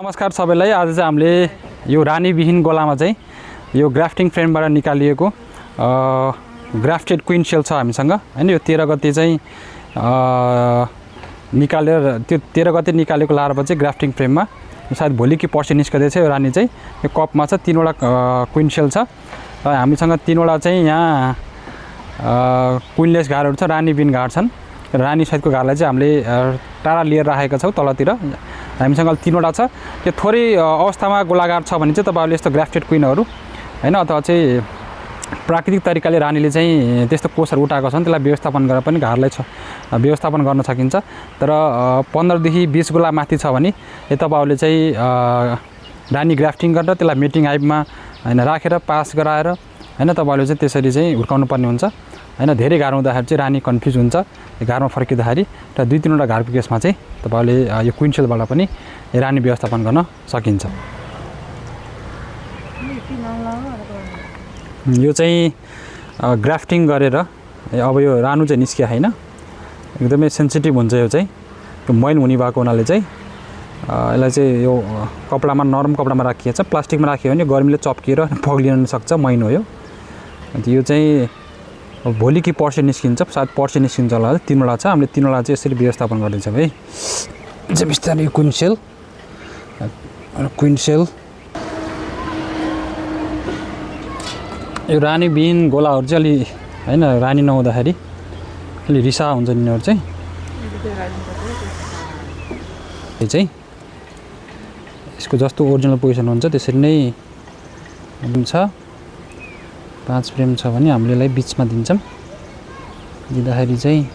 नमस्कार सबैलाई। आज चाहिँ हामीले यो रानीविहीन गोलामा चाहिँ यो ग्राफ्टिङ फ्रेमबाट निकालिएको ग्राफ्टेड क्विन सेल छ हामीसँग हैन। यो 13 गते चाहिँ निकालेर त्यो 13 गते निकालेको लार्भा चाहिँ ग्राफ्टिङ फ्रेममा सायद भोलि कि पर्सि निस्कदैछ। यो रानी चाहिँ यो कपमा छ, 3 वटा क्विन सेल छ र हामीसँग 3 वटा चाहिँ यहाँ क्विनलेस घारहरू छ, रानीविहीन घार छन्। रानी सहितको घारलाई चाहिँ हामीले टाढा लिएर राखेका छौँ तलतिर। हामीसँग 3 वटा छ। त्यो थोरै अवस्थामा गोलाकार छ भने चाहिँ तपाईहरुले यस्तो ग्राफ्टेड क्विनहरू हैन, अथवा चाहिँ प्राकृतिक तरिकाले रानीले चाहिँ त्यस्तो कोषहरू उठाएको छन्, त्यसलाई व्यवस्थापन गरेर पनि घारलाई व्यवस्थापन गर्न सकिन्छ। तर 15 देखि 20 गोला माथि छ भने तपाईहरुले चाहिँ रानी ग्राफ्टिङ गरेर त्यसलाई मेटिङ हाइभमा हैन राखेर पास गराएर हैन तपाईहरुले चाहिँ त्यसरी चाहिँ हुर्काउनु पर्ने हुन्छ हैन। धेरै घार हुँदाखेरि चाहिँ रानी कन्फ्युज हुन्छ घारमा फर्किँदाखेरि। र 2-3 वटा घारको केसमा चाहिँ तपाईहरुले यो क्विन सेलबाट पनि रानी व्यवस्थापन गर्न सकिन्छ। यो चाहिँ ग्राफ्टिङ गरेर अब यो रानु चाहिँ निस्किया हैन, एकदमै सेन्सिटिभ हुन्छ। यो चाहिँ यो मैन हुने भएको हुनाले चाहिँ यसलाई चाहिँ यो कपडामा, नरम कपडामा राखिएको छ। प्लास्टिकमा राख्यो भने गर्मीले चप्किएर पग्लिन सक्छ, मैन हो यो। यो चाहिँ भोलि कि पर्सि निस्किन्छ, सायद पर्सि निस्किन्छ होला। 3 वटा छ, हामीले 3 वटा चाहिँ यसरी व्यवस्थापन गर्दैछौँ है। चाहिँ बिस्तारै क्विन सेल यो रानीविहीन गोलाहरू चाहिँ अलि हैन, रानी नहुँदाखेरि अलि रिसा हुन्छ यिनीहरू चाहिँ। यो चाहिँ यसको जस्तो ओरिजिनल पोजिसन हुन्छ त्यसरी नै हुन्छ। 5 फ्रेम छ भने हामीले यसलाई बिचमा दिन्छौँ। दिँदाखेरि चाहिँ